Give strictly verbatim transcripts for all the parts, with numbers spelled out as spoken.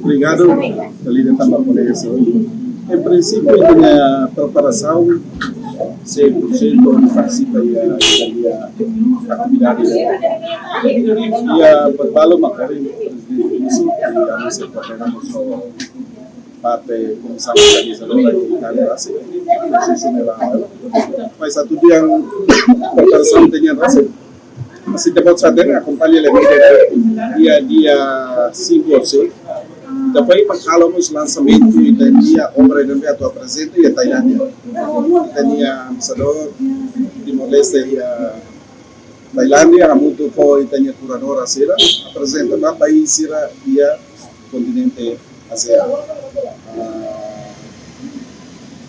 Obrigadu, kolega, tanba kolega sira. Em prinsípiu, ita-nia preparasaun cem por cento partisipa iha, iha atividade. Iha balu mak ohin Prezidente Ministru, ita mesti koordena ho parte komisaun organizadora iha Itália rasik. Mas atu dehan preparasaun ita-nian rasik. Mas ita-boot sira akompaña iha mídia, iha dia cinco ou seis. Depois, para halo mós lansamentu ita-nia obra ne'ebé atu aprezenta iha Tailándia. Ita-nia embaixadór Timor-Leste iha Tailándia, hamutuk ho ita-nia kuradora sira, aprezenta ba país sira iha kontinente ASEAN. Ah,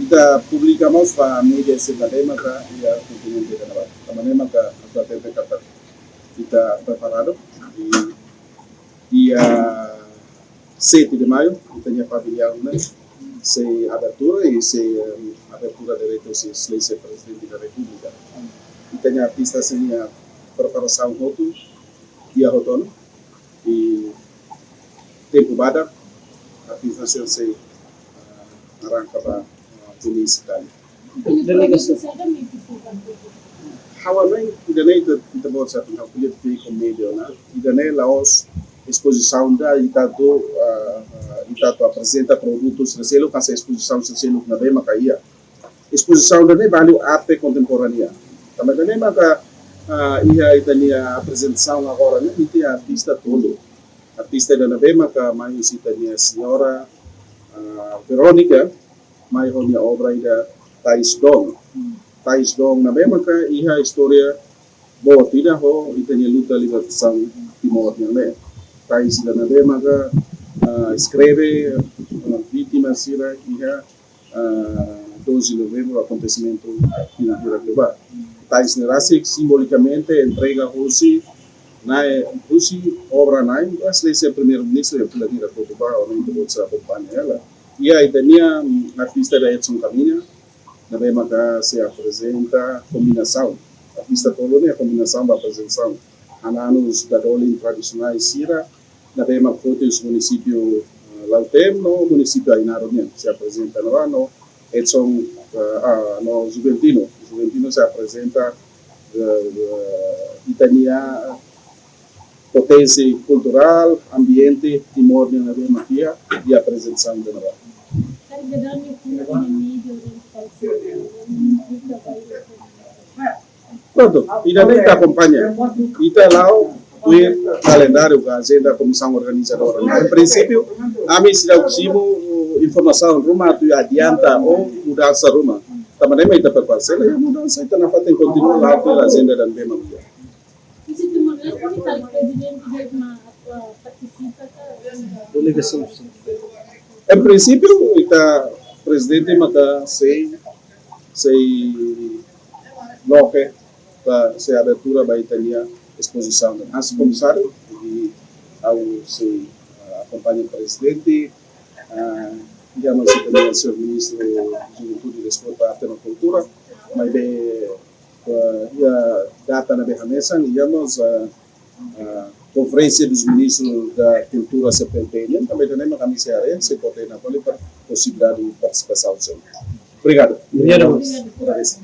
ita publika mós ba mídia sira ne'ebé maka iha kontinente ne'ebá. Tanba ne'e maka atu hatete katak ita preparadu. I dia sete de maio, ita-nia pavilhaun ne'e sei abertura i sei, em, abertura diretu sei, sei, sei Prezidente da Repúblika. Ita-nia artista sira-nia preparasaun hotu, dia hotu ona, i tempu badak, artista sira sei, ah, arranka ba, ah, Veneza, Itália. Delegasaun. Ha'u hanoin, ida-ne'e ita, ita-boot sira, ita-boot sira ko'alia ho mídia ona. Ida-ne'e la'ós espozisaun ida ita atu, ah, ah, ita atu aprezenta produtu sira seluk, ka espozisaun sira seluk ne'ebé maka iha. Espozisaun ida-ne'e balu arte kontemporánea. Tanba ida-ne'e maka, ah, iha ita-nia aprezentasaun agora ne'e, ita iha artista tolu. Artista ida ne'ebé maka mai husi ita-nia señora, ah, Verónica, mai ho nia obra ida Tais Doong. Tais Doong ne'ebé maka iha istória boot ida ho ita-nia luta libertasaun Timor nian ne'e. Tais ida ne'ebé maka, ah, eskreve, ah, vítima sira iha, ah, doze de novembro, akontesimentu iha Vila Cuba. Tais ne'e rasik simbolikamente entrega husi Nai, husi obra Nai, mas lei se Primeiru-Ministru iha fila hira hotu ba, ona ita-boot sira akompaña hela. Iha ita-nia, mm, artista ida Edson Caminha, ne'ebé maka sei aprezenta kombinasaun. Artista tolu ne'e kombinasaun ba aprezentasaun. Hananu dadolin tradisionál sira, ne'ebé mak foti husi munisípiu, eh, Lautém no munisípiu Ainaro nian, sei aprezenta ne'ebá no Edson, eh, ah, no Juventino. Juventino sei aprezenta, eh, eh, ita-nia poténsia kulturál, ambiente, Timor nian ne'ebé mak iha, i aprezentasaun ida ne'ebá. Prontu, ida-ne'e ita akompaña. Ita la'o tuir kalendáriu ka ajenda komisaun organizadora. Em prinsípiu, ami seidauk simu informasaun ruma atu adianta ou mudansa ruma. Tanba ne'e mak ita prepara. Se la iha mudansa, ita nafatin kontinua la'o tuir ajenda ida ne'ebé mak iha. Delegasaun. Em prinsípiu, ita Prezidente maka sei, sei loke ba, sei abertura ba ita-nia espozisaun. Hanesan komisáriu, i ha'u sei, ah, akompaña Prezidente, ah, i mós sei ita-nia señór Ministru Juventude, Desportu, Arte no Kultura, maibé, ah, iha data ne'ebé hanesan, iha mós, ah, ah, Conferência dos Ministros da Cultura C P L P nian, tanba ida-ne'e mak ami sei haree, sei koordena fali ba posibilidade de partisipasaun sira. Obrigadu. Obrigadu. Obrigadu.